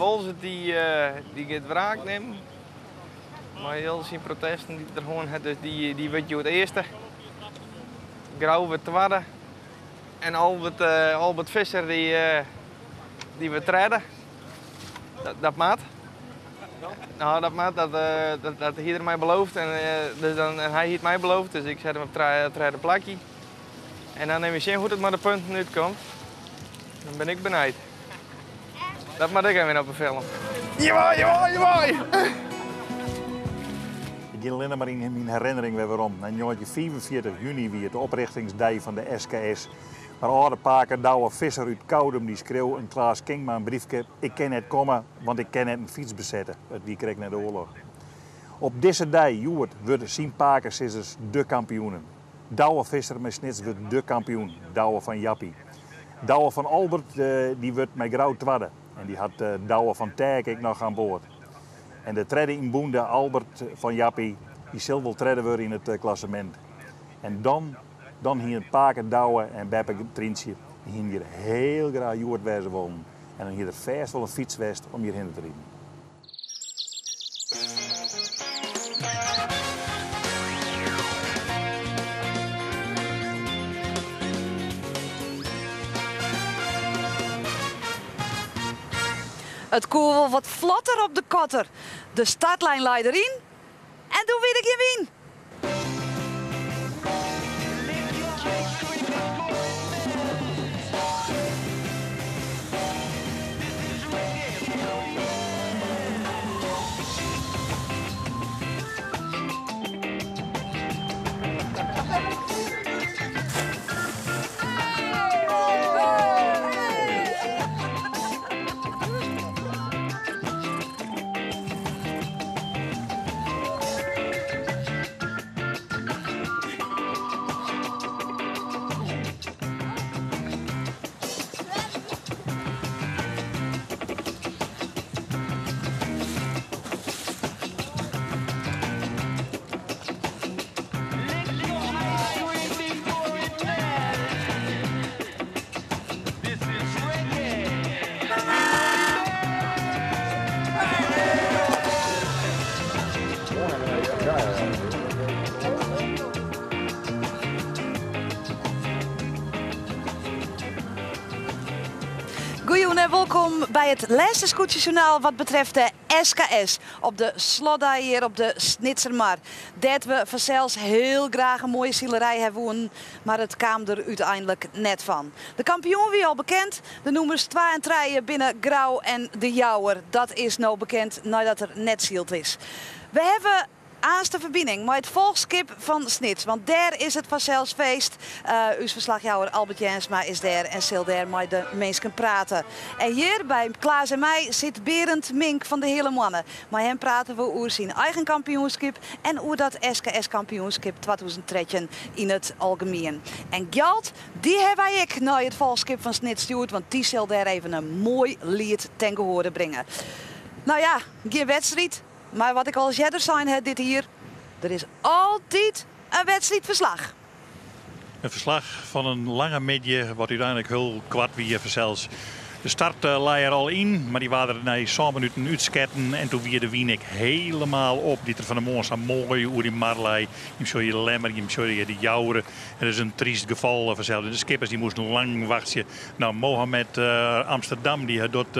Boalsert dy, dy giet wraak nimmen. Mei al syn protesten dy't er hân hat, dus dy, dy wurdt hjoed earste. Grou wurdt twadde. En Albert, Albert Visser dy, dy wurdt tredde. Dat, dat moat. No, dat moat, dat, dat, dat hie er my beloofd. En, dus dan, en hy hie it my beloofd, dus ik set him op tredde plakje. En dan even sjen hoe't it mei de punten útkomt. Dan bin ik benijd. Dat moat ik even op de film. Jawei, jawei, jawei! Ik gean allinnich mar yn myn herinnering wer werom. Nei 1945 juny wie it de oprichtingsdei fan de SKS. Mar âlde pake Douwe Visser út Koudum dy skreau in Klaas Kingma in briefke, Ik kin net komme, want ik kin net in fyts besette. It wie krekt nei de oarloch. Op dizze dei, hjoed, wurde syn pakesizzers de kampioenen. Douwe Visser mei Snits wurdt de kampioen, Douwe fan Jappie. Douwe fan Albert dy wurdt mei Grou twadde en dy hat Douwe fan Teake ek noch aan board. En de tredde ynbûnde Albert fan Jappie dy sil wol tredde wurde yn it klassemint. En dan, dan hiene pake Douwe en beppe Tryntsje dy hiene hjir heel graach hjoed wêze wollen en dan hie der fêst wol in fyts west om hjir hinne te riden. It koe wol wat flotter op de kotter. De startlijn lei deryn en doe wie der gjin wyn. Goejûn en wolkom by it lêste skûtsjesjoernaal wat betreft de SKS op de slotdei hjir op de Snitsermar. Dêr't we fansels hiel graach in moaie silerij ha woenen, mar it kaam der úteinlik net fan. De kampioen wie al bekend, de nûmers twa en trije binne Grou en De Jouwer. Dat is no bekend neidat der net syld is. We hawwe aanst de ferbining mei it folchskip fan Snits, want dêr is it fansels feest. Us ferslachjouwer Albert Jensma is dêr en sil dêr mei de minsken prate. En hjir by Klaas en my sit Berend Mink fan de Heale Moanne. Mei him prate we oer syn eigen kampioenskip en oer dat SKS-kampioenskip 2013 yn it algemien. En Gjalt, dy hawwe wy ek nei it folchskip fan Snits stjoerd, want dy sil dêr even in moai liet ten gehoare bringe. Nou ja, gjin wedstriid, mar wat ik al ris earder sein ha dit jier, der is altyd in wedstriidferslach. In ferslach fan in lange middei, wat úteinlik hiel koart wie fansels. De start lei er al yn, mar dy waard der nei sân minuten útsketten. En toen wie de wyn ek helemaal op, dy't der fan 'e moarn sa moai oer dy mar lei. Jim sjogge de Lemmer, jim sjogge de Jouwer. It is in tryst gefal fansels. De skippers dy moasten lang wachtsje. Nou, Mohammed Amsterdam dy hat dat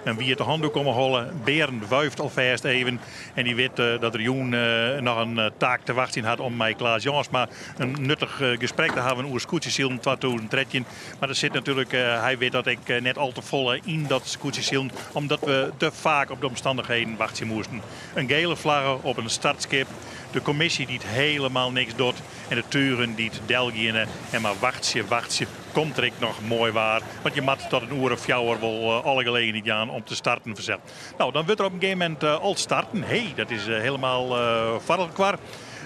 in wiete handoek om 'e holle. Berend wuift alfêst even. En dy wit dat er jûn noch in taak te wachtsjen hat om mei Klaas Jansma in nuttich gesprek te hawwen oer skûtsjesilen 2013. Mar der sit natuerlik, hy wit dat ek, net al te folle yn dat skûtsjesilen, omdat we te faak op de omstannichheden wachtsje moasten. In gele flagge op in startskip, de kommisje dy't helemaal niks docht en de tugen dy't delgeane en mar wachtsje, wachtsje. Komt der ek noch moai waar? Want je moatte tot in oere of fjouwer wol alle gelegenheid jaan om te starten fansels. Nou, dan wurdt der op in gegeven momint al starten. Hé, dat is helemaal foar elkoar.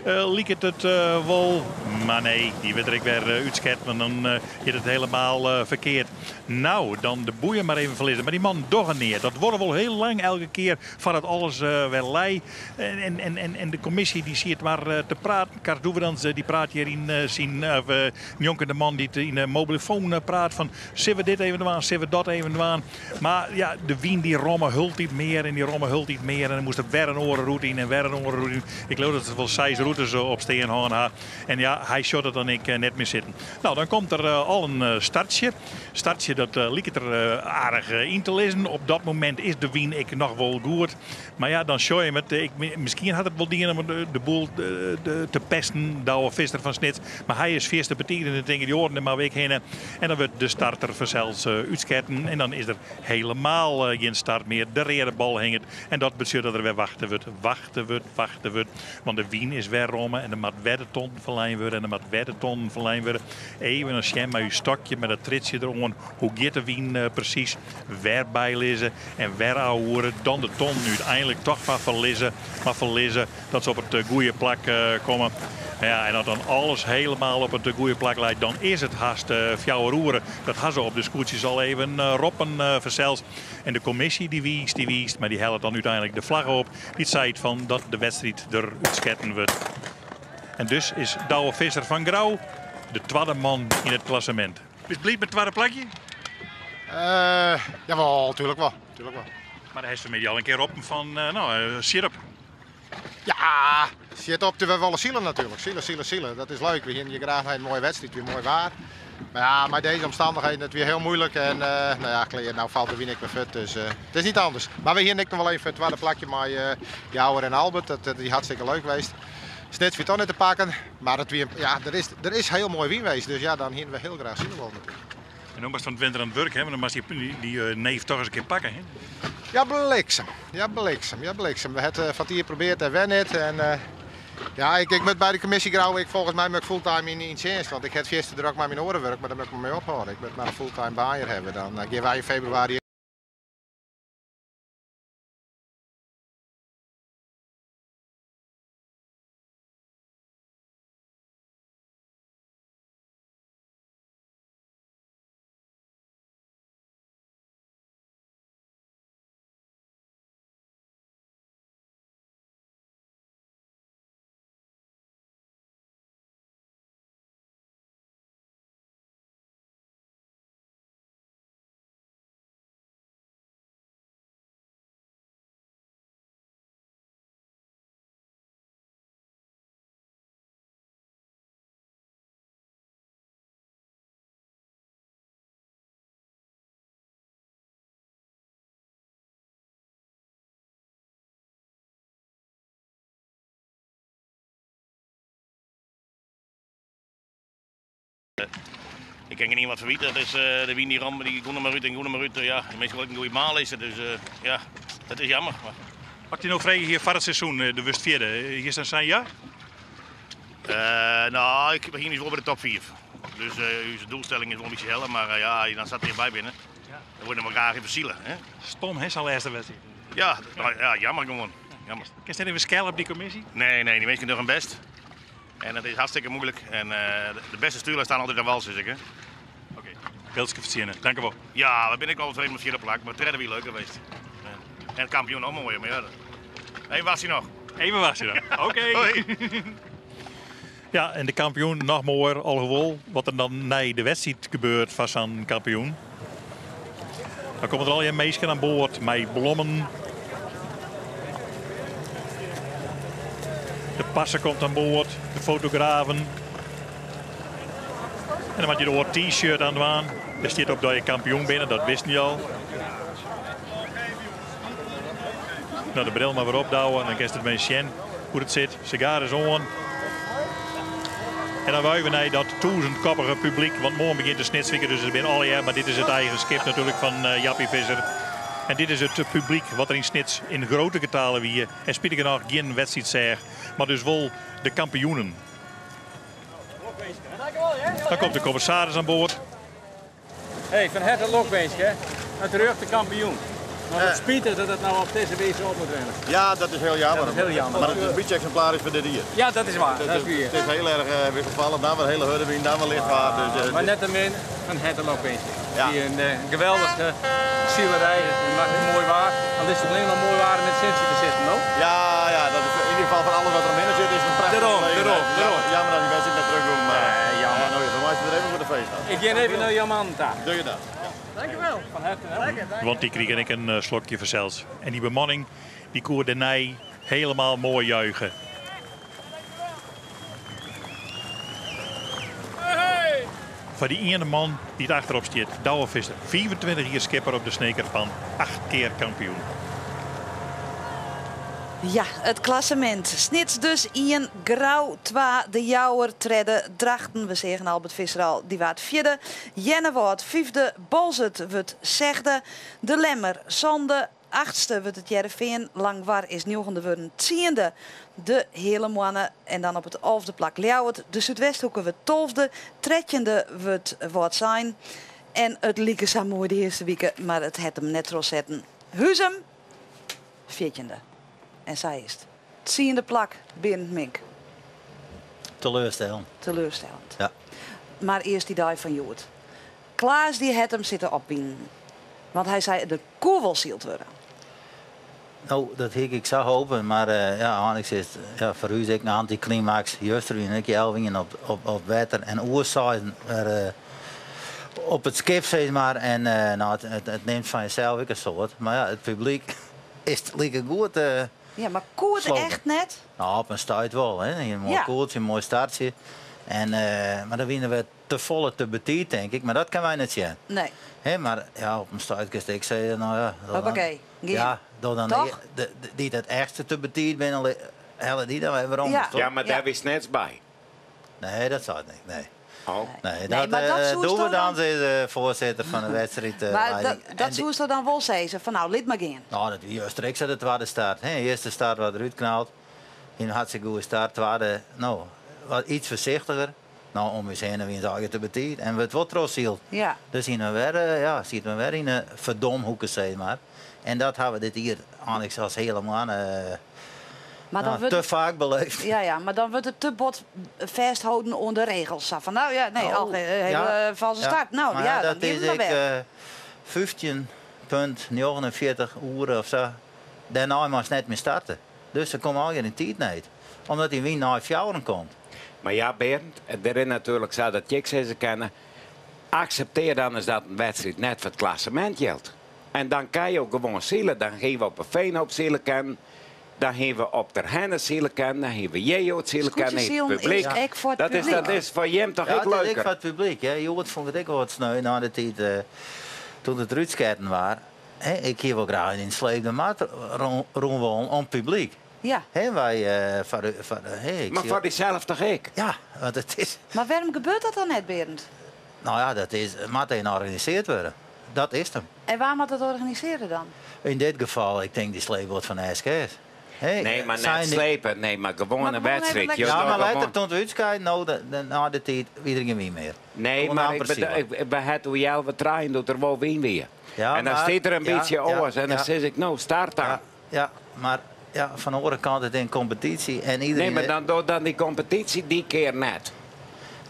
Liket it wol. Mar nee, dy wurdt der ek wer útsketten, want dan giet it helemaal ferkeard. No, dan de boeien mar even ferlizze. Mar dy mannen dogge neat. Dat duorre wol hiel lang elke kear foardat alles wer lei. En de kommisje dy siet mar te praten. Karst Doevendans dy praat hjir yn syn, of njonken de man dy't yn de mobilofoon praat fan sille we dit even dwaan, sille we dat even dwaan. Mar ja, de wyn dy romme hieltyd mear en dy romme hieltyd mear en dan moast der wer in oare rûte yn en wer in oare rûte yn. Ik leau dat se wol seis rûtes op stean hân ha. En ja, hy sjocht it dan ek net mear sitten. No, dan komt der al in startsje. Startsje dat liket der aardich yn te lizzen. Op dat momint is de wyn ek noch wol goed. Mar ja, dan sjoch je him it. Miskien hat it wol dien om de boel te pesten, Douwe Visser fan Snits. Mar hy is fierste betiid en dan tinke dy oaren der mar ek hinne. En dan wurdt de starter fansels útsketten en dan is der helemaal gjin start mear. De reade bal hinget en dat betsjut dat der wer wachte wurdt, wachte wurdt, wachte wurdt. Want de wyn is wer romme en der moat wer de tonten ferlein wurde en der moat wer de tonten ferlein wurde. Even dan sjen mei ús stokje, mei dat triedsje deroan, hoe giet de wyn presys, wer bylizze en wer ôfhoere. Dan de tonnen úteinlik toch mar ferlizze, mar ferlizze dat se op it goede plak komme. Ja, en as dan alles helemaal op it goede plak leit, dan is it hast fjouwer oere. Dat ha se op de skûtsjes al even roppen fansels. En de kommisje dy wiist, dy wiist, mar dy hellet dan úteinlik de flagge op. Dy't seit fan dat de wedstriid der útsketten wurdt. En dus is Douwe Visser fan Grou de twadde man yn it klassemint. Bist bliid mei it twadde plakje? Uh, jawol, tuurlijk wel. Tuurlijk wel. Mar do hast fanmiddei al in kear roppen fan, no, sjit op. Ja, sjit op. We wolle sile natuerlik. Sile, sile, sile. Dat is leuk. We hienen hjir graach in moaie wedstriid, wie moai waar. Mar ja, mei dizze omstannichheden, it wie hiel muoilik. En uh, no ja, klear, no falt de wyn ek wer fuort, dus uh, it is net anders. Mar we hienen ek noch wol even it twadde plakje mei uh, Jouwer en Albert. Dat wie hartstikke leuk west. Snits wie toch net te pakken, mar it wie, ja, der is, der is hiel moai wyn west, dus ja, dan hienen we hiel graach sile wollen natuerlik. En no moatst fan 't winter oan it wurk, hè? Want dan moatst dy, dy eh, neef toch ris in kear pakke, hè? Ja, bliksem. Ja, bliksem. Ja, bliksem. We hebben het van het hier geprobeerd en wen net. En, uh, ja, ik, ik moet by de kommisje Grou, ik, folgens my moet ik fulltime yn, yn tsjinst. Want ik ha fierste drok mei myn oare wurk, mar dêr moat ik mei ophâlde. Ik moat mar in fulltime baan hjir hawwe. Dan uh, gean wy yn febrewaris Ik kin gjin wat ferwite. Dat is de wyn dy rom, dy gong der mar út en gong der mar út. Ja, de minsken wolle ek in goede baan lizze, dus ja, dat is jammer. Mar... As ik dy no frege hie foar it seizoen, do wurdst fjirde, hiest dan sein ja? Uh, no, ik hie ús wol by de top 5. Dus uh, ús doelstelling is wol in bytsje helle, mar uh, ja, dan sa't hjirby binne, ja. Dan wurde we graach even sile. Hè? Stom, hè, sa'n lêste wedstriid. Ja, no, ja, jammer gewoan. Jammer. Kinst net even skelle op dy kommisje? Nee, nee, dy minsken dogge hun bêst. En dat is hartstikke moeilijk. En de beste stuurlui staan altijd aan wal, sis ik. Hè? Oké, okay. Biltske fertsjinne. Dankjewol. Ja, we binne ek al tefreden mei it fjirde plak, mar tredde wie leuker west. En kampioen noch moaier, mar ja. Even wachtsje noch. Even wachtsje dan. Oké. Okay. Ja, en de kampioen noch moaier, alhoewol wat der dan nei de wedstriid gebeurt foar sa'n kampioen. Dan komme der allegear minsken oan board mei blommen. De parse komt oan board, de fotografen. En dan moat je de oar T-shirt aan dwaan. Dêr stiet op dat je kampioen binne, dat wisten je al. No, de bril mar wer opdouwe, dan kinst it mear sjen hoe't it sit. Sigaar is oan. En dan wuive nei dat tûzenkoppige publyk, want moarn begjint de Snitswike, dus it binne allegear, mar dit is it eigen skip natuerlik fan eh, Jappie Visser. En dit is it publyk wat der yn Snits yn grutte getalen wie en spitich genôch gjin wedstriid seach, mar dus wol de kampioenen. Dan komt de kommissaris oan board. Hey, fan herte lokwinsk hè. In terjochte kampioen. Maar wat spitich dat it no op dizze wize op moat rinne. Ja, dat is heel jammer. Dat is heel jammer. Maar het is een beetje exemplarisch voor dit jier. Ja, dat is waar. Het, Dat is is, waar. het is heel erg wisselvallig, dan weer hele hurde wind, dan weer licht vaart. Dus, Maar net te min van herte lokwinsen. Ja. Die een geweldige zielerij is. En maakt het mooi waar. Dan is het alleen maar mooi waar om met Sintje te zitten, no? Ja, ja, dat is in ieder geval van alles wat er omheen zit, is een prachtige Daarom, gelegenheid. daarom, daarom. Jammer, jammer dat die wedstrijd net terug doen, maar Nee, jammer. Ja, nou, ja, voor mij is het er even voor de feest. Ik ga even naar Jamanta. Doe je dat? Dankjewel. Van harte. Lekker. Want die kregen ik een slokje verzeld. En die bemanning die koer daarna helemaal mooi juichen. Voor die ene man die het achterop stiet, Douwe Visser. 24 jaar skipper op de Sneker van 8 keer kampioen. Ja, het klassement. Snits dus 1, Grauw 2, De Jouwer tredde, Drachten, we zeggen Albert Visser al, die waard vierde. Jennewoord vijfde, Bolzet wordt zesde, De Lemmer zonde, achtste wordt het Hearrenveen, Langwar is negende worden tiende, De Hele Moanne en dan op het elfde plak Ljouwert, de Zuidwesthoeken wordt twaalfde, tredjende wordt Wâldsein. En het lieke zo mooi de eerste weken, maar het het hem net zetten. Huzum, veertiende. En zij is het. Tiende plak binnen Mink. Teleurstellend. Teleurstellend. Ja. Maar eerst die dag van Joert. Klaas die het hem zitten opwinden. Want hij zei de koe wil zield worden. Nou, dat hik ik zou hopen, maar ja, Alex is, ja, voor u is ik een anticlimax. Juist er ik Elwingen op water en oerzaaien er op het schip, zeg maar. En nou, het neemt van jezelf ook een soort. Maar ja, het publiek is het lekker goed. Ja, maar koe het Slopen. echt net? Nou, op een stuit wel. Hè. Een mooi koeltje, een mooi startje. En, maar dan winnen we te volle te betiet, denk ik. Maar dat kan wij niet zien. Nee. Hè, maar ja, op een stuit ik zei, nou ja. Dan, Hoppakee. Geen. Ja, door dan Toch? die het ergste te betiet binnen, helle die dan weer waarom, Ja. toch? Ja, maar daar is niets bij. Nee, dat zou het niet. Nee. Oh. Nee, Nee, dat, maar dat zou doen we toch dan, dan- zei de voorzitter van de wedstrijd. Maar leiding. dat En die- zou ze dan wel zeggen van nou, laat maar gaan. Nou, dat juist rechts uit de tweede start. Hè. Eerste start wat eruit knalt. In een hartstikke goede start. Tweede, nou, wat iets voorzichtiger. Nou, om eens heen en wie is te betiet. En het wordt trots hield. Ja. Dus zien we weer, ja, ziet we weer in een verdomhoeken, zeg maar. En dat hebben we dit hier eigenlijk als helemaal Maar dan nou, wordt te het, vaak beleefd. ja, ja, maar dan wordt het te bot vasthouden onder de regels. Zo Van nou ja, nee, Nou, al geen hele ja, valse ja. start. Nou Maar ja, dan dat geef is het maar ik, weg. 15,49 uur of zo. Daarna mag ze net meer starten. Dus ze komen al in tijd niet. Omdat die wien naar fjouwen komt. Maar ja, Bernd, er is natuurlijk zo dat chicks ze kennen. Accepteer dan eens dat een wedstrijd net voor het klassement geldt. En dan kan je ook gewoon zielen. Dan gaan we op een Veenhoop zielen kennen. Dan gaan we op ter Henne zielen kennen. Dan gaan we Jeo zielen kennen. Scootjesielen Het publiek. is echt voor het dat, is, publiek. dat is voor Jem toch Ja, ook dat is ik leuker. voor het publiek. Hè. Joert vond het ook wel wat sneu na de tijd toen het ruitsketten waren. Hè, ik hier wel graag in Sleep de Mat rondwonen om publiek. Ja, Hè, wij, voor, hè, ik Maar zie- voor diezelfde toch ik? Ja, want het is... maar waarom gebeurt dat dan net, Berend? Nou ja, dat is, moet een georganiseerd worden. Dat is hem. En waar moet dat organiseren dan? In dit geval, ik denk die sleepboot van SKS. Hè, Nee, maar zijn net die- slepen. Nee, maar gewoon Maar een gewoon even wedstrijd. lekker Je Ja, doet maar later gewoon- toen we uitschijnen, nou, na de tijd, iedereen wie meer. Nee, Gewoon maar aan ik precies. bedoel, we hebben hoe jij wat draaien doet er wel wien weer. Ja, en dan maar- staat er een ja, beetje ja, oors en dan ja. zeg ik, nou, start dan. Ja, ja, maar ja, van de andere kant het in competitie en iedereen... Nee, maar dan doet dan die competitie die keer net.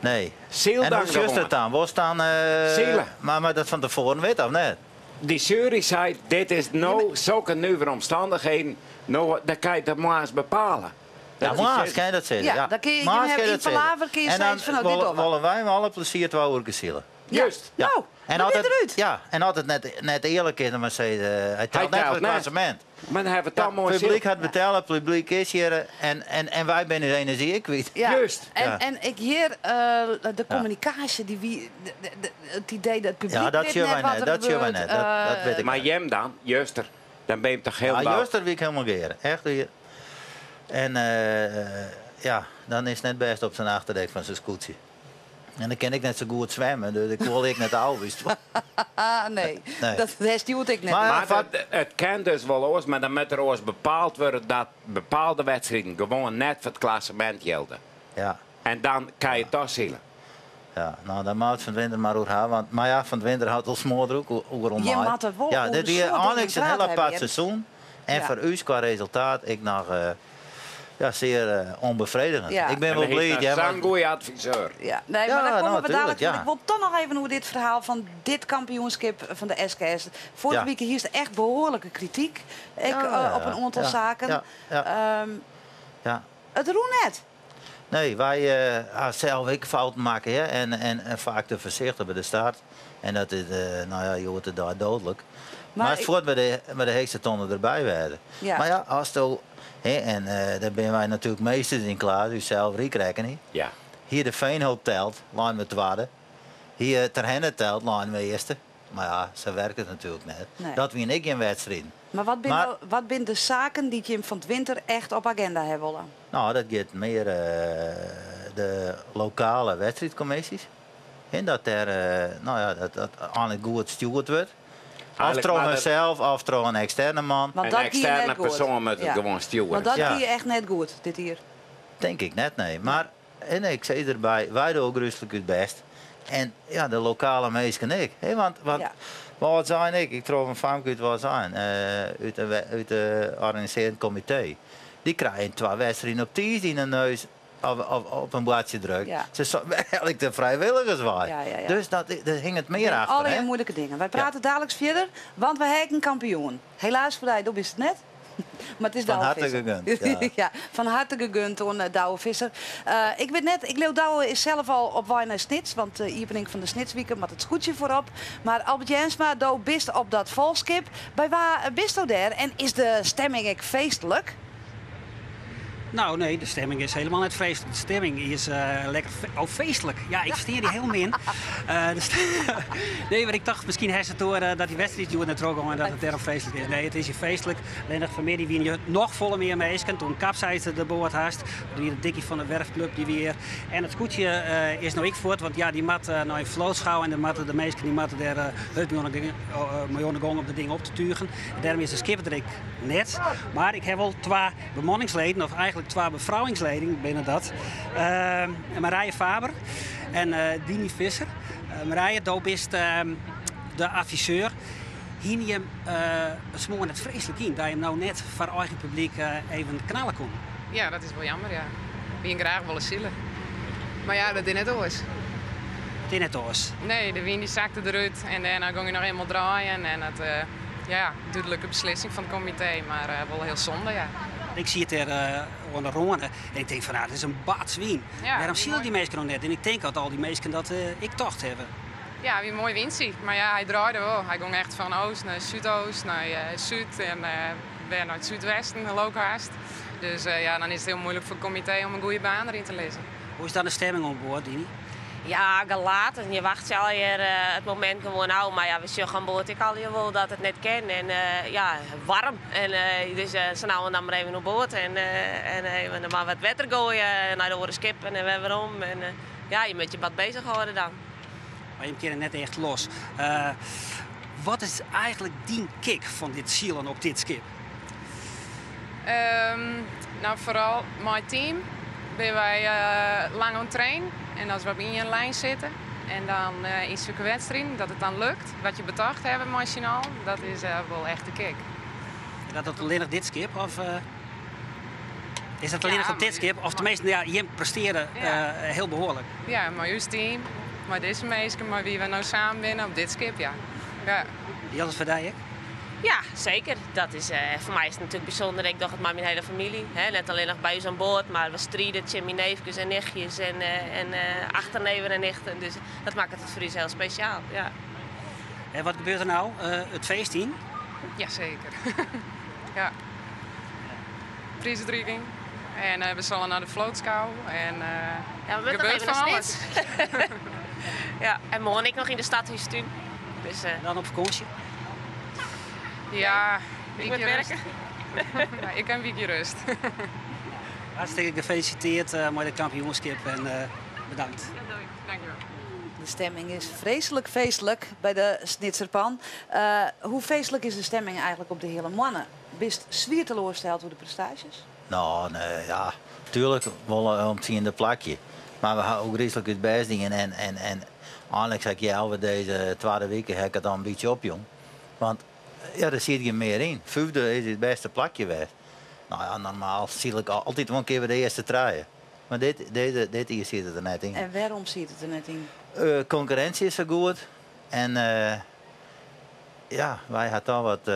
Nee. Ziel en dan hoe is gewoon. dat dan? Was dan... Zielen. Maar dat van tevoren weet of net? Die jury zei, dit is nou zulke nieuwe omstandigheden, nou, dat kan je dat maar eens bepalen. Ja, Dat die maar jury- kan je dat zeggen. Ja, Ja, dan kun je- je Maar hebt kan in dat zeggen. palaver kun je En dan zeggen van, nou, dit doen we. willen wij met alle plezier twee uur zielen. Juist. Ja. Nou, en dan altijd, ben je eruit. Ja, en altijd net eerlijk is, maar zei, hij telt net telt voor het net. klassement. Maar dan hebben we Ja, het dan mooi het publiek ziel. had betalen, het publiek is hier en wij zijn de energie kwijt. Ja. Juist. En, Ja. en ik hier de communicatie, die wie, het idee dat het publiek Ja, dat weet zien net wij wat net, er dat zien wij gebeurt, net, dat weet ik. Maar Jem dan, juister, dan ben je toch heel Ja, blauw. juist dat wil ik helemaal geren. Echt hier. En ja, dan is het net best op zijn achterdek van zijn scootje. En dan ken ik net zo goed zwemmen, dus ik wil ik net oude. wist wel. Ah, nee. Nee. Dat, dat stuurt ik net. Maar- Maar wat- het kan dus wel oors, maar dan moet er oors bepaald worden dat bepaalde wedstrijden gewoon net voor het klassement gelden. Ja, En dan kan je het toch zielen. Ja, no, daar moat Van 't Winter mar oer ha, want mar ja, Van 't Winter hat al smoar drok oeral Je mei. moatte wol Ja, oer dit in wie soad dingen einliks in praat hiel hawwe, apart hear. seizoen. En Ja. foar ús kwa resultaat ek noch eh, ja, sear eh, ûnbefredigjend. Ja. Ik bin En wol hy is bliid, noch ja, sa'n want goeie adviseur. Ja, nee, Ja, mar dan nou, komme we tuurlijk, dadelijk. ja. Want ik wol toch noch even oer dit ferhaal fan dit kampioenskip fan de SKS. Foarige Ja. wike hiest echt behoarlike krityk ek, Ja, ja, op in oantal ja, saken. ja, ja. Ja. It rûn net. Nee, wy ha sels ek fouten makke, hè, en faak te foarsichtich by de start. En dat is, no ja, hjoed-de-dei doodlik. Maar Mar it ik- fuort by de heechste tonne derby wêze. Ja. Mar ja, asto, hè, en dêr binne wy natuerlik meesters yn klaar, ús sels ryk rekkenje. Ja. Hie de Veenhoop teld, leine we twadde. Hie Terherne teld, leine we earste. Mar ja, sa werkt it natuerlik net. Nee. Dat wiene ek gjin wedstriden. Mar wat binne Mar no, wat binne de saken dy't jim fan 't winter echt op aginda hawwe wolle? No, dat giet mear de lokale wedstriidkommisjes. En dat dêr, no ja, dat dat einlik goed stjoerd wurdt. Of Eigenlijk troch maar dat- hunsels, of troch in eksterne man. Want Een dat gie eksterne net goed. persoan moat it Ja. gewoan stjoere. Want dat Ja. gie echt net goed dit jier. Tink ik net, nee. Mar, en ik sei derby, wy dogge grúslik ús bêst. En ja, de lokale minsken ek. Hè, want Ja. wat sein ik? Ik trof in famke út Wâldsein, út de organisearjend komitee. Dy krije twa wedstriden op tiisdei yn 'e neus of op in boardsje drukt. Ja. Se sei, wêr helje ik de frijwilligers wei? Ja, ja, ja. Dus dat, dêr hinget mear achter. Allegear hè? muoilike dingen. Wy prate daliks fierder, want we ha ek in kampioen. Helaas foar dy, do bist it net. Mar it is Fan Douwe harte Visser. gegund, ja. Ja, fan harte gegund oan Douwe Visser. Ik wit net, ik leau Douwe is sels al op wei nei Snits, want de iepening fan de Snitswike moat it skûtsje foarop. Mar Albert Jensma, do bist op dat folchskip. By wa bisto dêr en is de stemming ek feestlik? Nou, nee, de stemming is helemaal net feestlik. De stemming is lekker oh, feestlik. Ja, ik ferstean dy hiel min. De nee, mar ik tocht, miskien hast it oer dat dy wedstriid hjoed net trochgong en dat it dêrom feestlik is. Nee, it is hjir feestlik. Allinnich fanmiddei wiene hjir noch folle mear minsken. Toen kapseisde de boat hast. Toen wie de Dikkie fan de Werfclub dy wie hjir. En it skûtsje is no ek fuort, want ja, dy moat nei in floatskou en dan moatte de minsken dy moatte dêr hurd mei oan de gong om de dingen op te tugen. En dêrom is de skipper der ek net. Mar ik ha wol twa bemanningsleden, of eigentlik twa befrouwingsleden binne dat. Marije Faber en Dini Visser. Marije, do bist de adviseur. Hiene jim it smoar net freeslik yn dat jim no net foar eigen publyk even knalle koene? Ja, dat is wol jammer, ja. We hiene graach wolle sile. Mar ja, dat is net oars. It is net oars? Nee, de wyn dy sakte derút en dêrnei gong hy noch eenmaal draaien en dat, ja, dúdlike beslissing fan it komitee, mar wol hiel sonde, ja. Ik siet dêr oan de râne en ik tink fan, ah, dit is in bats wyn. Ja, Wêrom wie sile moai. dy minsken noch net? En ik tink dat al dy minsken dat ek tocht hawwe. Ja, wie in moai wyntsje. Mar ja, hy draaide wol. Hy gong echt fan oost nei súdoost, nei súd en wer nei it súdwesten, leau ik hast. Dus ja, dan is it hiel muoilik foar it komitee om in goede baan deryn te lizzen. Hoe is dan de stemming oan board, Dini? Ja, gelaten. Je wachtsje allegear it momint gewoan ôf. Mar ja, we sjogge oan board ek allegear wol dat it net kin. En ja, waarm. En dus sa no en dan mar even oer board en even mar wat wetter goaie nei de oare skippen en wer werom. En ja, je moat je wat bezig hâlde dan. Mar jim kinne net echt los. Wat is eigentlik dyn kick fan dit silen op dit skip? No, foaral mei it team binne wy lang oan it trainen. En as we op ien lijn sitte en dan yn sokke wedstriden, dat it dan lukt, wat je betocht hawwe mei syn allen, dat is wol echt de kick. En dat dat allinnich dit skip? Of is dat allinnich Ja, op dit skip? Of teminsten, ja, jim prestearje Ja. hiel behoarlik. Ja, mei ús team, mei dizze minsken, mei wie we no samen binne op dit skip, ja. Ja. Jildt it foar dy ek? Ja, seker. Dat is, foar my is it natuerlik bysûnder. Ik doch it mei myn hiele famylje. Hè. Net allinnich by ús oan board, mar we stride tsjin myn neefkes en nichtjes en achterneven en nichten. Dus dat makket it foar ús hiel spesjaal. Ja. En wat gebeurt der no? It feest yn? Jaseker. Ja. Priisútrikking. En we sille nei de floatskou. En Ja, we moatte noch gebeurt even fan nei alles. Snits. Ja, en moarn ek noch yn de stadhústún. Dus Dan op fakânsje? Ja, Ik moet wykje rêst. werke. Ja, ik ha in wykje rêst. Hartstikke gefelisitearre mei de kampioenskip en bedankt. Ja, doei. Dankjewol. De stemming is freeslik feestlik by de Snitserpan. Hoe feestlik is de stemming eigentlik op de Heale Moanne? Bist swier teloarsteld oer de prestaasjes? No, nee, ja, tuerlik wol om tsiende plakje. Mar we ha ôfgryslik ús bêst dien en, en, en einlik sei ik healwei dizze twadde wike ha ik it al in bytsje opjûn. Want ja, der siet gjin mear yn. Fyfde is it bêste plakje west. No ja, normaal syl ik altyd wol in kear by de earste trije. Mar dit, dizze, dit jier siet it der net yn. En wêrom siet it der net yn? Konkurrinsje is sa goed. En ja, wy ha toch wat,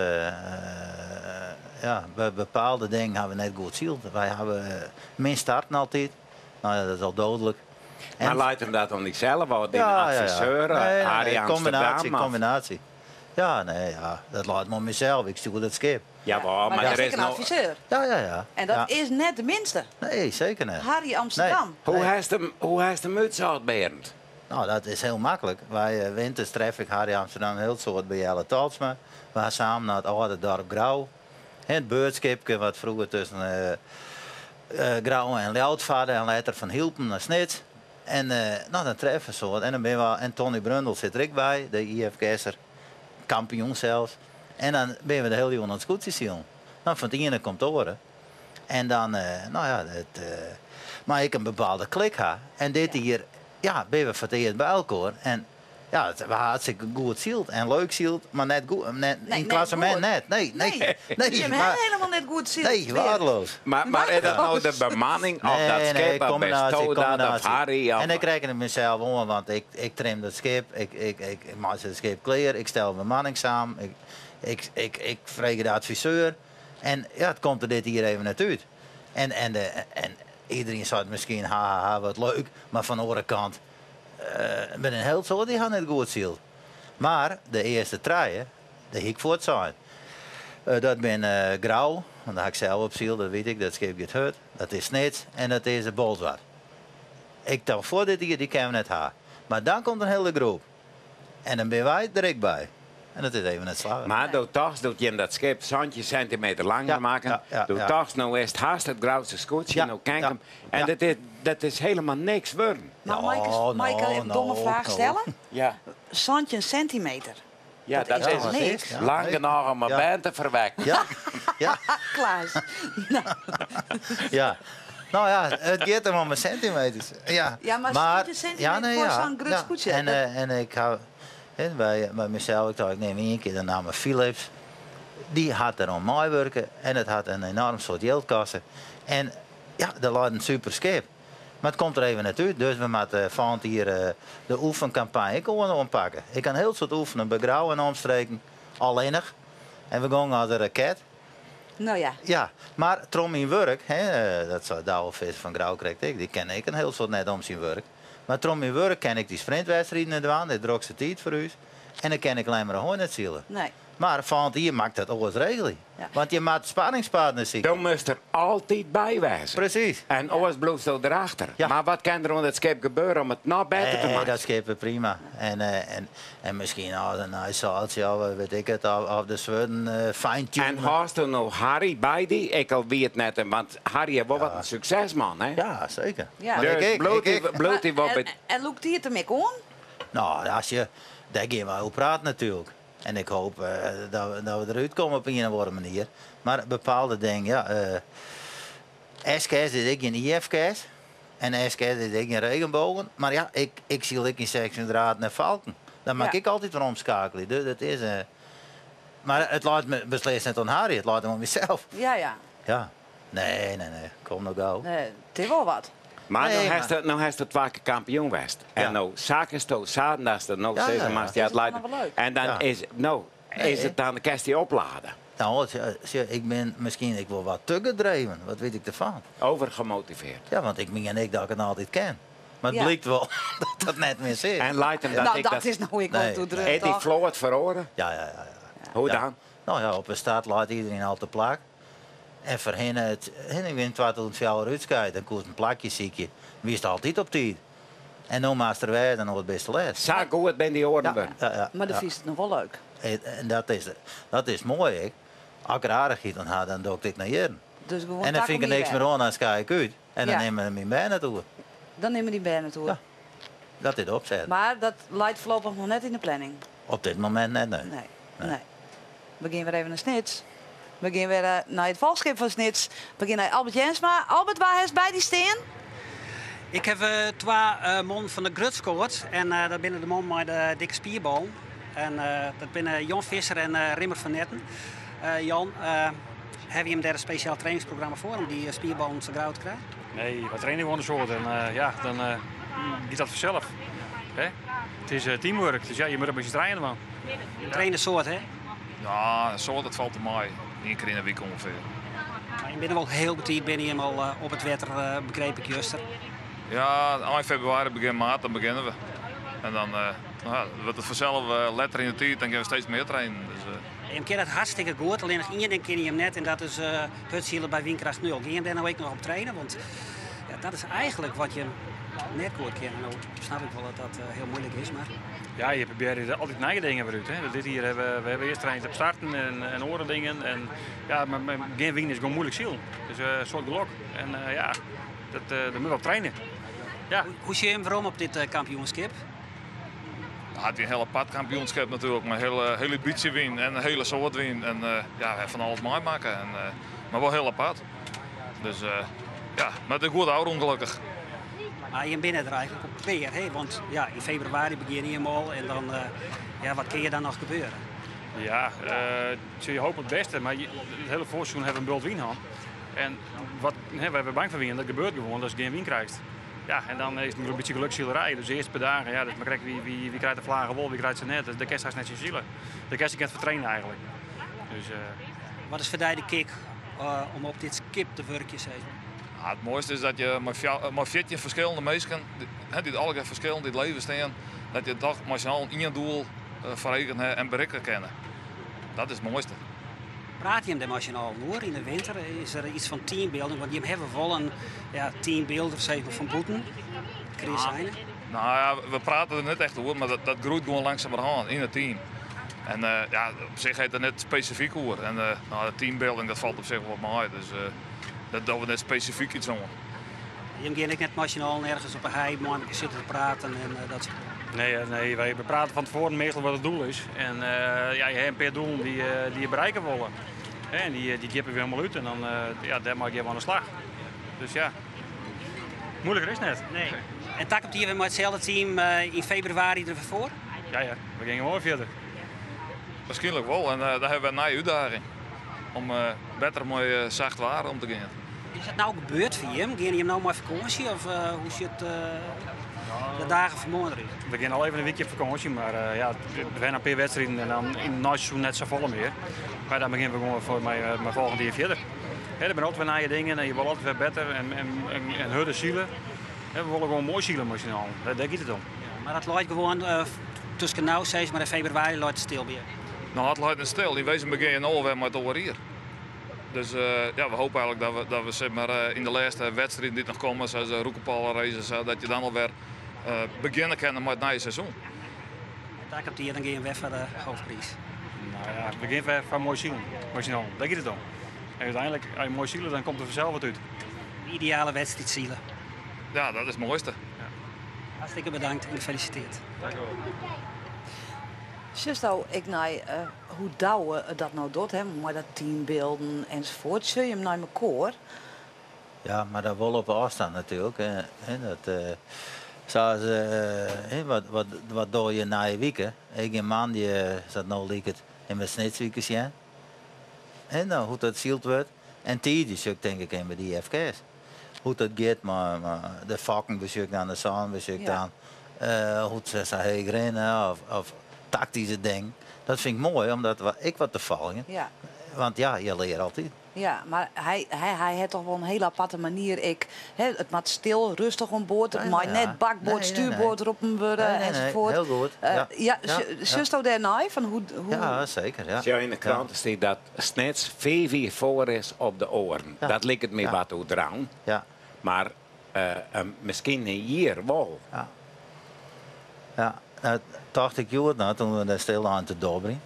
ja, bepaalde dingen ha we net goed syld. Wy hawwe min starten altyd. No ja, dat is al doodlik. Mar leit him dat oan dysels of dyn adviseur, Harry Amsterdam? Kombinaasje, kombinaasje. Ja, nee, ja, dat leit oan mysels. Ik stjoer dat skip. Jawol, mar der is ek in adviseur. Ja, ja, ja. En dat is net de minste. Nee, seker net. Harry Amsterdam. Hoe hast him, hoe hast him útsocht, Berend? No, dat is hiel maklik. Wy winters tref ik Harry Amsterdam hiel soad by Jelle Talsma. We ha samen nei it âlde dorp Grou. It beurtskipke wat froeger tusken Grou en Ljouwert farde en letter fan Hylpen nei Snits. En no, dan treffe we in soad. En dan binne we, en Tony Brundel sit der ek by, de IFKS'er, kampioen sels. En dan binne we de hiele jûn oan it skûtsjesilen. Dan fan it iene komt it oare. En dan, no ja, it, mar ek in bepaalde klik ha. En dit jier, ja, binne we foar it earst by elkoar. En ja, we ha hartstikke goed syld en leuk syld, mar net goed, net, yn it klassemint net. Nee, nee, nee. Jim ha helemaal net goed syld. Nee, waardeloos. Mar is dat no de bemanning of dat skip of bisto dat of Harry? En ik rekken it mysels oan, want ik, ik trim dat skip, ik, ik, ik meitsje it skip klear, ik stel bemanning samen, ik, ik, ik, ik freegje de adviseur. En ja, it komt der dit jier even net út. En, en, de, en iedereen seit miskien, ha, ha, ha, wat leuk. Mar fan de oare kant, binne in hiel soad dy ha net goed syld. Mar de earste trije, dêr hie ik fuort sein. Dat binne Grou, want dêr ha ik sels op syld, dat wit ik, dat skip giet hurd. Dat is Snits en dat is de Bolsward. Ik tocht foar dit jier, dy kinne we net ha. Mar dan komt in hiele groep. En dan binne wy der ek by. En dat is even net slagge. Mar do tochtst doe't jim dat skip 17 sintimeter langer makken, do tochtst no is it hast it Grouster skûtsje, no ken ik him. En dat is, dat is helemaal niks wurden. Mar mei ik, mei ik even in domme fraach stelle? Ja. 17 sintimeter. Ja, dat is niks. Lang genôch om in bern te ferwekken. Ja. Ja. Klaas. Ja. No ja, it giet him om 'e sintimeters. Ja, ja mar 17 sintimeter foar sa'n grut skûtsje. En, en ik ha, by, by mysels, ik tocht, ik nim ien kear de namme Philips. Dy hat der oan meiwurke en it hat in enoarm soad jild koste. En ja, der leit in super skip. Mar it komt der even net út, dus we moatte fan 't jier de oefenkampanje ek oan oanpakke. Ik ha in hiel soad oefene by Grou en omstreken, allinnich. En we gongen as in raket. No ja. Ja, mar troch myn wurk, hè, dat sei Douwe Visser fan Grou krekt ek, dy ken ek in hiel soad net om syn wurk. Mar troch myn wurk kin ik dy sprintwedstriden net dwaan, dit drokste tiid foar ús. En dan kin ik Lemmer net sile. Nee. Mar fan 't jier moat ik dat oars regelje. Want je moat sparringspartners sykje. Do moatst der altyd by wêze. Presys. En oars bliuwsto derachter. Mar wat kin der oan dat skip gebeure om it noch better te Nee, meitsjen? dat skip is prima. En, en, en miskien as in nij seiltsje of wit ik it, of de swurden fine-tunen. En hâldsto no Harry by dy? Ek al wie it net in, want Harry is wol wat in suksesman, hè? Ja, seker. Ja. Mar Dus ik ek, bliuwt ik hy, ek. bliuwt hy wol by. En, en lûkt dy it him ek oan? No, as je, dêr gean wy oer praten natuerlik. En ik hoop dat, dat we derút komme op ien of oare manier. Mar bepaalde dingen, ja. SKS is ek gjin IFKS. En SKS is ek gjin Regenbogen. Mar ja, ik, ik syl ek yn 16 Draden en Valken. Dan moat Ja. ik altyd wer omskeakelje. Dus dat is, mar it leit my beslist net oan Harry, it leit oan mysels. Ja, ja. Ja. Nee, nee, nee. Kom no gau. Nee, it is wol wat. Mar Nee, no mar- hast, no hast twa kear kampioen west. En Ja. no sakkesto sa, datst der no Ja, sizze ja, ja. moatst, ja, it Is it leit. dan noch wol leuk? En dan Ja. is, no, is it dan, kinst dy oplade. No, sjoch, ik bin miskien ek wol wat te gedreven. Wat wit ik derfan? Overgemotiveerd. Ja, want ik mien ek dat ik it altyd kin. Mar it Ja. blykt wol dat dat net mear sit. En leit him dat No, ik dat dat. is no ek wol Nee. toe druk, Is dy toch? float feroare? Ja, ja, ja, ja. Hoe Ja. dan? No ja, op 'e start leit iedereen al te plak. En foarhinne, it, hinne, ik bin yn 2004 útskeid, dan koest in plakje sykje. Wiest altyd op tiid. En no moatst der wêze, dan bist te let. Sa goed binne dy oaren wurden. Ja, ja, Mar do ja. fynst it noch wol leuk. En, en dat is moai ek. As ik der aardichheid oan ha, dan doch ik dit nei jierren. Dus gewoan En dan fyn ik er niks mear oan, dan skaai ik út. En dan Ja. nimme myn bern it oer. Dan nimme dyn bern it oer. Ja. Dat is de opset. Mar dat leit foarlopich noch net yn de planning. Op dit momint net, nee. Nee, nee. We gean wer even nei Snits. We gean wer nei it folchskip fan Snits. We gean nei Albert Jensma. Albert, wa hast by dy stean? Ik haw twa mannen fan de grutskoat en dat binne de mannen mei de dikke spierballen. En dat binne Jan Visser en Rimmer van Netten. Jan, hawwe jim dêr in spesjaal trainingsprogramma foar om dy spierballen sa grau te krijen? Nee, wy traine gewoan in soad en ja, dan giet dat fansels. Hè? It is teamwork, dus ja, je moatte in bytsje trainen man. Traine in soad, hè? Ja, in soad, dat falt der mei. Ien kear yn 'e wike ûngefear. Mar jim binne wol hiel betiid binne jim al op it wetter, begreep ik juster. Ja, ein febrewaris, begjin maart, dan begjinne we. En dan no ja, wurdt it fansels letter yn de tiid, dan gean we steeds mear trainen. Dus. Jim kinne it hartstikke goed, allinnich ien ding kinne jim net en dat is hursile by wynkracht nul. Gean jim dêr no ek noch op trainen? Want ja, dat is eigenlik wat jim net goed kinne. No snap ik wol dat dat hiel muoilik is, mar. Ja, je probearje altyd nije dingen wer út. Hè. Dit jier hawwe we earst traind op starten en oare dingen. En, ja, mar gjin wyn is gewoan muoilik silen. Dus in soad gelok. En ja, dat, dêr moatte we op trainen. Ja. Hoe sjogge jim werom op dit kampioenskip? Nou, it wie in hiel apart kampioenskip natuerlik, mei hiele, hiele bytsje wyn en in hiele soad wyn. En ja, we ha fan alles meimakke, en, mar wol hiel apart. Dus ja, mar it is goed ôfrûn gelokkich. Mar jim binne der eigenlik op klear, hè? Want ja, yn febrewaris begjinne jim al en dan, ja, wat kin der dan noch gebeure? Ja, je hoopje it bêste, mar it hiele foarseizoen hawwe we in bult wyn hân. En wat, hè, wêr't we bang foar wiene, dat gebeurt gewoan, datst gjin wyn krijst. Ja, en dan is it in bytsje gelukssilerij. Dus de earste pear dagen, ja, dat is mar krekt wie krijt de flagge wol, wie krijt se net. Dêr kinst hast net tsjin sile. Dêr kinst ek net foar traine eigenlik. Dus. Wat is foar dy de kick om op dit skip te wurkjen, sis mar? Ja, it moaiste is dat je mei 14 ferskillende minsken, dy't allegear ferskillend yn it leven stean, dat je dochs mei syn allen ien doel foar eagen ha en berikke kinne. Dat is it moaiste. Prate jim dêr mei syn allen oer yn de winter? Is der yts fan teambuilding? Want jim hawwe wol in ja, teambuilder sis mar, fan bûten, Chris Heijnen. Nou ja, we prate der net echt oer, mar dat groeit gewoan langsumerhân yn it team. En ja, op sich ha it der net spesifyk oer. En no, de teambuilding dat falt op sich wol mei, dus dêr dogge we net spesifyk yts oan. Jim gean ek net mei syn allen ergens op 'e hei mei elkoar sitte te praten en dat soart dingen? Nee, nee, wy beprate fan tefoaren meastal wat it doel is. En ja, je hawwe in pear doelen dy't je berikke wolle. En dy djippe we hielendal út en dan ja, dêrmei gean we oan de slach. Dus ja, moeiliker is it net. Nee. En takom jier wer mei itselde team yn febrewaris der wer foar? Ja, ja, we gean gewoan fierder. Waarskynlik wol en dan hawwe we in nije útdaging om better mei sacht waar om te gean. Is dat no gebeurd foar jim? Geane jim no mei fakânsje of hoe sjocht de dagen fan moarn derút? We gean al even in wykje op fakânsje, mar ja, we hawwe in pear wedstriden en dan yn it neiseizoen net safolle mear. Mar dan begjinne we gewoan foar mei folgjend jier fierder. Hè, der binne altyd wer nije dingen en je wolle altyd wer better en hurder sile. We wolle gewoan moai sile mei syn allen, dêr giet it om. Mar dat leit gewoan tusken no sis mar en febrewaris leit it stil by je? No, it leit net stil. Yn wezen begjinne je no alwer mei it oare jier. Dus ja, we hoopje eigenlik dat we, dat we sis mar, yn de lêste wedstriden dy't noch komme, sa as de Roekepolle race en sa, dat je dan alwer begjinne kinne mei it nije seizoen. Takom jier dan gean je wer foar de hoofdpriis. Nou ja, we gean wer foar moai silen, mei syn allen. Dêr giet it om. En úteinlik, as je moai sile, dan komt der fansels wat út. De ideale wedstriid sile. Ja, dat is it moaiste. Hartstikke bedankt en gefelisiteerd. Dank u wol. Sjochsto ek nei hoe Douwe dat no docht, hè, mei dat teambuilden ensafoart. Sjogge jim nei mekoar? Ja, mar dat wol op ôfstân natuerlik. Hè, dat, sa as, hè, wat, wat dogge je nije wike? Ik gean moandei, sa't it no liket, even de Snitswike sjen. Hè, no, hoe't dat syld wurdt. En tiisdei sjoch ik tink ik even by de IFKS. Hoe't dat giet mei de fokken besjoch ik dan, de sân besjoch ik dan. Hoe't se sa heech rinne of taktyske dingen. Dat fyn ik moai om dat ek wat te folgjen. Want ja, je leare altyd. Ja, mar hy, hy hat dochs wol in hiele aparte manier ek. Hè, it moat stil, rêstich oan board. It mei net bakboard, stuurboard roppen wurde ensafoart. Hiel goed. Ja, sjochsto dêrnei? Fan hoe, hoe... Ja, seker. Ja. Sjoch, yn de krante stiet dat Snits fiif jier foar is op de oaren. Dat liket my wat oerdreaun. Mar miskien in jier wol. Ja. Ja, dat tocht ik hjoed noch toen we dêr stil leine te dobberjen.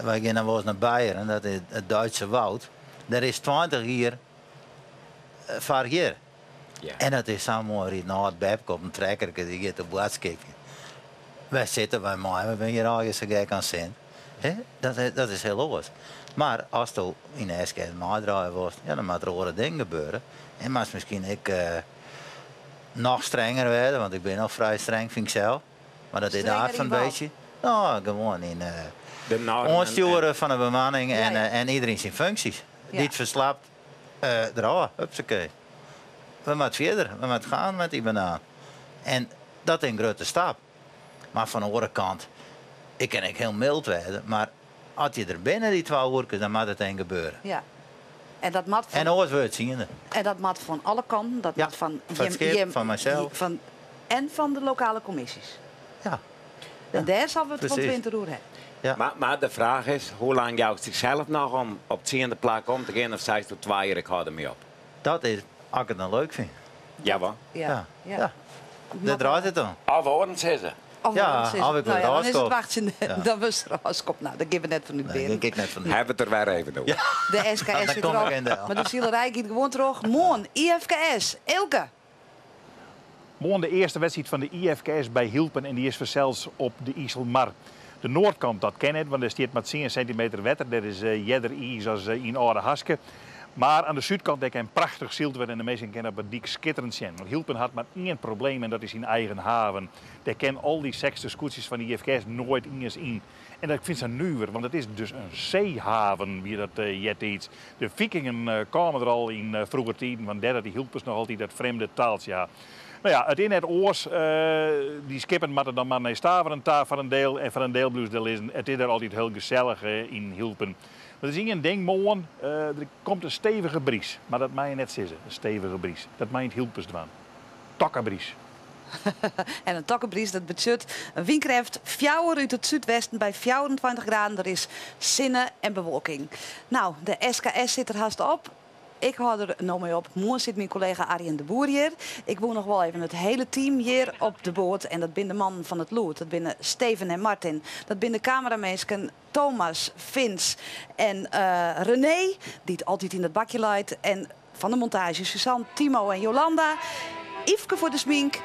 Wy gean dan wolris nei Beieren, dat is it Duitse Woud. Dêr is 20 jier foar hjir. En dat is sa moai, rydt in âld bepke op in trekkerke, dy giet te boadskipjen. Wêr sitte wy mei? We binne hjir allegear sa gek oan sin. Dat is hiel oars. Mar asto yn de SKS meidraaie wolst, ja, dan moat der oare dingen gebeure. En moatst miskien ek. Noch strenger wurde, want ik bin al frij streng, fyn ik sels. Mar dat is de aard fan it beestje. No, gewoan yn oanstjoeren fan de bemanning en iderien syn funksjes. Dy't ferslapt, derôf, hupsakee. We moatte fierder, we moatte gaan met die banaan. En dat is in grutte stap. Mar fan de oare kant, ik kin ek hiel myld wêze, mar as je der binne dy twa oerkes, dan moat it even gebeure. Ja. En dat moat fan, en oars wurdt it tsiende. En dat moat fan alle kanten, dat moat fan jim, skip, jim, fan mysels. Fan, en fan de lokale kommisjes. Ja. En dêr sille we it fan 20 oer hawwe. Ja. Mar de fraach is, hoe lang joust dysels noch om op tsiende plak om te gean of seist oer twa jier ik hâld dermei op? Dat is, as ik it dan leuk fyn. Jawol. Ja. Ja. Dêr draait it om. Of oaren sizze. Of Ja, oaren sizze. of ik Nou wurd ja, dan is it ôfskopt. wachtsjen. Ja. Dan wurdst der ôfskopt. Nou, dêr gean we net fan út, Nee, Berend. gean ik net fan út. Hawwe it der wer even oer. Ja. De SKS Dan sit kom ik derop. in del. Mar de silerij giet gewoan troch. Moarn, IFKS. Eelke. Moarn de earste wedstriid fan de IFKS by Hylpen en dy is fansels op de Iselmar. De noardkant, dat kin net, want dêr stiet mar tsien sintimeter wetter. Dêr is earder iis as yn âlde haske. Mar oan de súdkant dêr kin prachtich syld wurde en de minsken kinne op 'e dyk skitterend sjen. Want Hylpen hat mar ien probleem en dat is syn eigen haven. Dêr kin al dy 60 skûtsjes fan de IFKS noait iens yn. En dat ik fyn sa nuver, want it is dus in seehaven, wie dat eartiids. De Fikingen kamen der al yn froeger tiden, want dêr dat dy Hylpers noch altyd dat frjemde taaltsje ha. No ja, it is net oars. Dy skippen moatte dan mar nei Staveren ta foar in deel en foar in deel bliuwe se dêr lizzen. It is dêr altyd hiel gesellich yn Hylpen. Mar der is ien ding moarn, der komt in stevige bries. Mar dat mei je net sizze, in stevige bries. Dat mei je yn it Hylpers dwaan. Tokkebries. En in tokkebries, dat betsjut in wynkrêft fjouwer út it súdwesten by 24 graden. Der is sinne en bewolking. No, de SKS sit der hast op. Ik hâld der no mei op. Moarn sit myn kollega Arjen de Boer hjir. Ik woe noch wol even it hiele team hjir op de boat. En dat binne de mannen fan it lûd. Dat binne Steven en Martin. Dat binne de kameraminsken Thomas, Vince en René, dy't altyd yn dat bakje leit. En fan de montaazje Suzanne, Timo en Jolanda. Yfke foar de smink.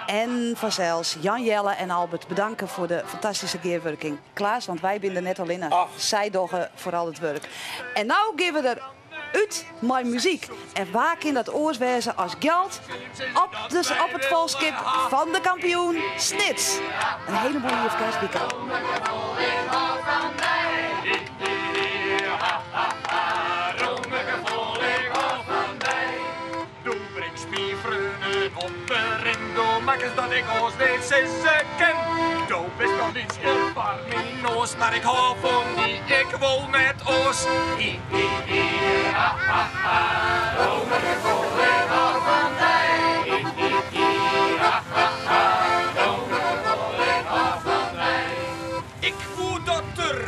En fansels Jan Jelle en Albert bedanke foar de fantastyske gearwurking. Klaas, want wy binne der net allinne. Sy dogge foaral it wurk. En no gean we der út mei muzyk. En wa kin dat oars wêze as Gjalt op, de, op it folchskip fan de kampioen Snits. In hiele moaie IFKS-wike. Do bringst myn freonen op 'e rin, do makkest dat ik oars net sizze kin. Do bist noch lyts foar myn noas, mar ik hâld fan dy, ik wol net oars. Hi, hi, hi, ha, ha, ha, Romeke wol ik hâld fan dy. Hi, hi, hi, ha, ha, ha, Romeke wol ik hâld fan dy. Ik woe dat der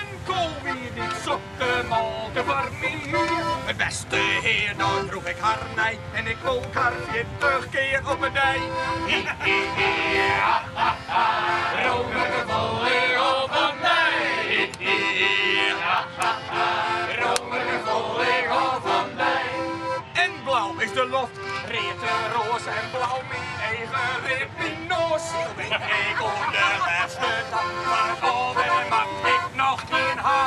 in ko wie dy't sokke molke foar my hie. It bêste hear, dat droech ik har nei en ik molk har 40 kear op 'e dei. Hi, hi, hi, ha, ha, ha, Romeke wol ik hâld fan dy. Hi, hi, hi, ha, ha, ha, Romeke wol ik hâld fan dy. En blau is de loft, read de roas en blau myn eagen, read myn noas. No bin ik oan de lêste ta, mar alwer moat ik noch ien ha.